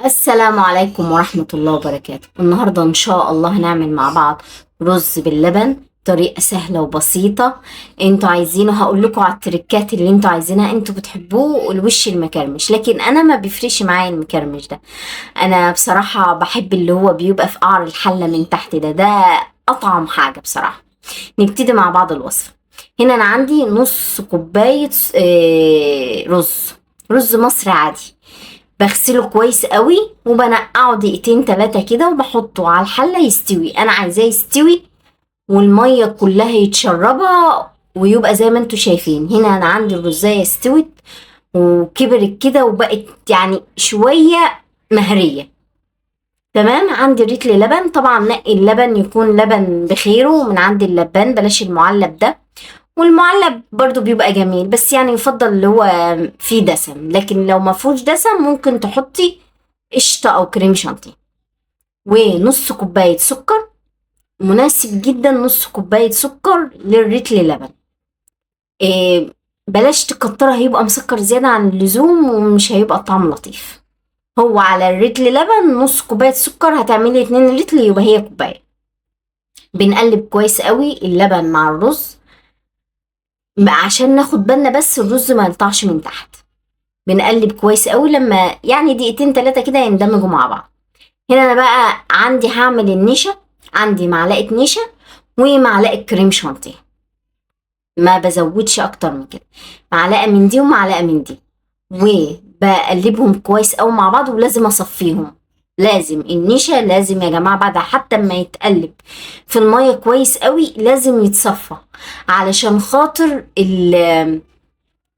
السلام عليكم ورحمة الله وبركاته. النهاردة إن شاء الله هنعمل مع بعض رز باللبن، طريقة سهلة وبسيطة. انتوا عايزينه هقول لكم على التريكات اللي انتوا عايزينها، انتوا بتحبوه الوش المكرمش، لكن انا ما بيفرقش معايا المكرمش ده. انا بصراحة بحب اللي هو بيبقى في قعر الحلة من تحت ده، ده اطعم حاجة بصراحة. نبتدي مع بعض الوصفة. هنا انا عندي نص كوباية رز مصري عادي، بغسله كويس قوي وبنقعه دقيقتين تلاتة كده وبحطه على الحلة يستوي. انا عايزاه يستوي والمية كلها يتشربها ويبقى زي ما انتوا شايفين. هنا انا عندي الرزاية استوت وكبرت كده وبقت يعني شوية مهرية. تمام. عندي ريتل لبن، طبعا نقي اللبن يكون لبن بخيره من عند اللبان، بلاش المعلب ده، والمعلب برضو بيبقى جميل بس يعني يفضل اللي هو فيه دسم، لكن لو ما فيهوش دسم ممكن تحطي قشطة او كريم شانتيه. ونص كوباية سكر، مناسب جدا نص كوباية سكر للريتل لبن. إيه بلاش تكترها، هيبقى مسكر زيادة عن اللزوم ومش هيبقى الطعم لطيف. هو على الريتل لبن نص كوباية سكر، هتعملي 2 رتل يبقى هي كوباية. بنقلب كويس قوي اللبن مع الرز عشان ناخد بالنا بس الرز ما يلطعش من تحت. بنقلب كويس قوي لما يعني دقيقتين تلاتة كده يندمجوا مع بعض. هنا انا بقى عندي هعمل النشا، عندي معلقة نشا ومعلقة كريم شانتيه، ما بزودش اكتر من كده، معلقة من دي ومعلقة من دي، وبقلبهم كويس قوي مع بعض. ولازم اصفيهم، لازم النشا لازم يا جماعة بعد حتى ما يتقلب في المية كويس قوي لازم يتصفى، علشان خاطر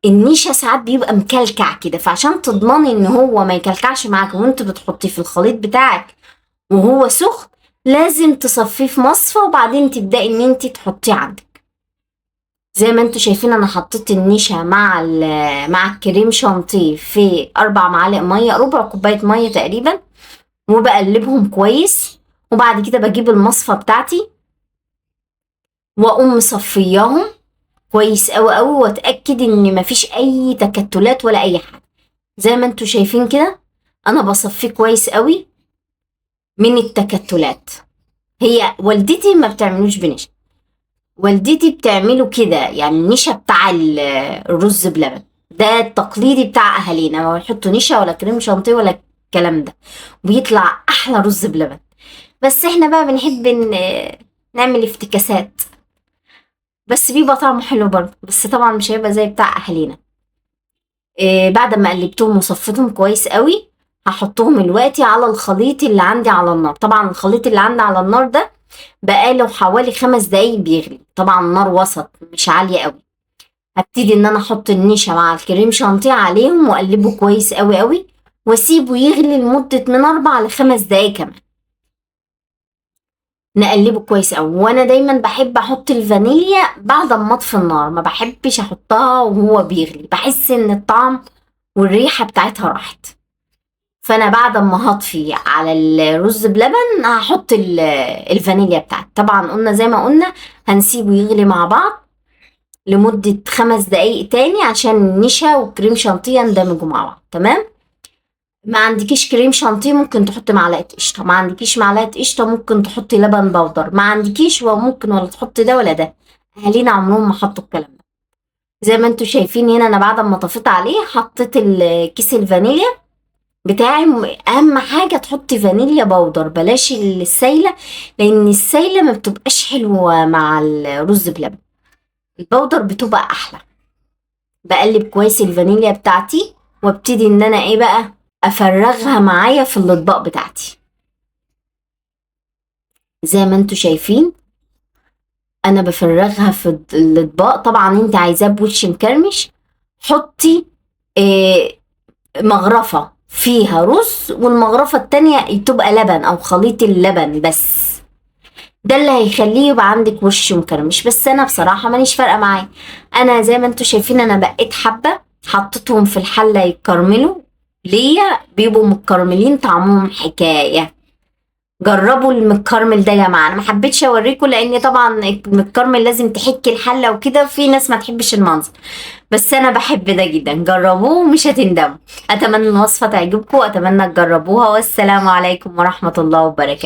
النشا ساعات بيبقى مكلكع كده، فعشان تضمني ان هو ما يكلكعش معاك وانت بتحطيه في الخليط بتاعك وهو سخن لازم تصفية في مصفى وبعدين تبدأي ان انت تحطيه عندك. زي ما انتوا شايفين انا حطيت النشا مع الكريم شانتيه في 4 معالق مية، ربع كوباية مية تقريبا، وبقلبهم كويس. وبعد كده بجيب المصفى بتاعتي واقوم مصفياهم كويس قوي قوي، واتاكد ان مفيش اي تكتلات ولا اي حاجة. زي ما انتوا شايفين كده انا بصفيه كويس قوي من التكتلات. هي والدتي ما بتعملوش بنشا، والدتي بتعمله كده، يعني النشا بتاع الرز بلبن ده التقليدي بتاع اهالينا، ما بيحطوا نشا ولا كريم شانتيه ولا الكلام ده، وبيطلع احلى رز بلبن. بس احنا بقى بنحب نعمل افتكاسات، بس بيبقى طعمه حلو برضه، بس طبعا مش هيبقى زي بتاع اهالينا. بعد ما قلبتهم وصفيتهم كويس قوي هحطهم دلوقتي على الخليط اللي عندي على النار. طبعا الخليط اللي عندي على النار ده بقاله حوالي 5 دقايق بيغلي، طبعا النار وسط مش عالية قوي. هبتدي ان انا احط النشا مع الكريم شانتيه عليهم واقلبه كويس قوي قوي، واسيبه يغلي لمدة من 4 ل 5 دقايق كمان. نقلبه كويس قوي. وانا دايما بحب احط الفانيليا بعد ما اطفي النار، ما بحبش احطها وهو بيغلي، بحس ان الطعم والريحة بتاعتها راحت. فانا بعد ما هطفي على الرز بلبن هحط الفانيليا بتاعتي. طبعا قلنا زي ما قلنا هنسيبه يغلي مع بعض لمدة 5 دقايق تاني عشان النشا والكريم شانتيه يندمجوا مع بعض. تمام. ما عندكيش كريم شانتيه ممكن تحطي معلقة قشطة، ما عندكيش معلقة قشطة ممكن تحطي لبن بودر، ما عندكيش وممكن ولا تحطي ده ولا ده، اهالينا عمرهم ما حطوا الكلام ده. زي ما انتوا شايفين هنا انا بعد ما طفيت عليه حطيت كيس الفانيليا بتاعي. اهم حاجة تحطي فانيليا بودر، بلاش السايلة، لان السايلة ما بتبقاش حلوة مع الرز بلبن، البودر بتبقى احلى. بقلب كويس الفانيليا بتاعتي وابتدي ان انا ايه بقى افرغها معايا في الاطباق بتاعتي. زي ما انتوا شايفين انا بفرغها في الاطباق. طبعا انت عايزاه بوش مكرمش، حطي مغرفة فيها رز والمغرفة التانية تبقى لبن او خليط اللبن بس، ده اللي هيخليه يبقى عندك وش مكرمش. بس انا بصراحة مانيش فارقة معايا، انا زي ما انتوا شايفين انا بقيت حبة حطيتهم في الحلة يتكرملوا ليا، بيبقوا متكرملين طعمهم حكاية. جربوا المكرمل ده يا جماعة. انا ما حبيتش اوريكم لان طبعا المكرمل لازم تحكي الحلة وكده، في ناس ما تحبش المنظر، بس انا بحب ده جدا. جربوه ومش هتندموا. اتمنى الوصفة تعجبكم واتمنى تجربوها، والسلام عليكم ورحمة الله وبركاته.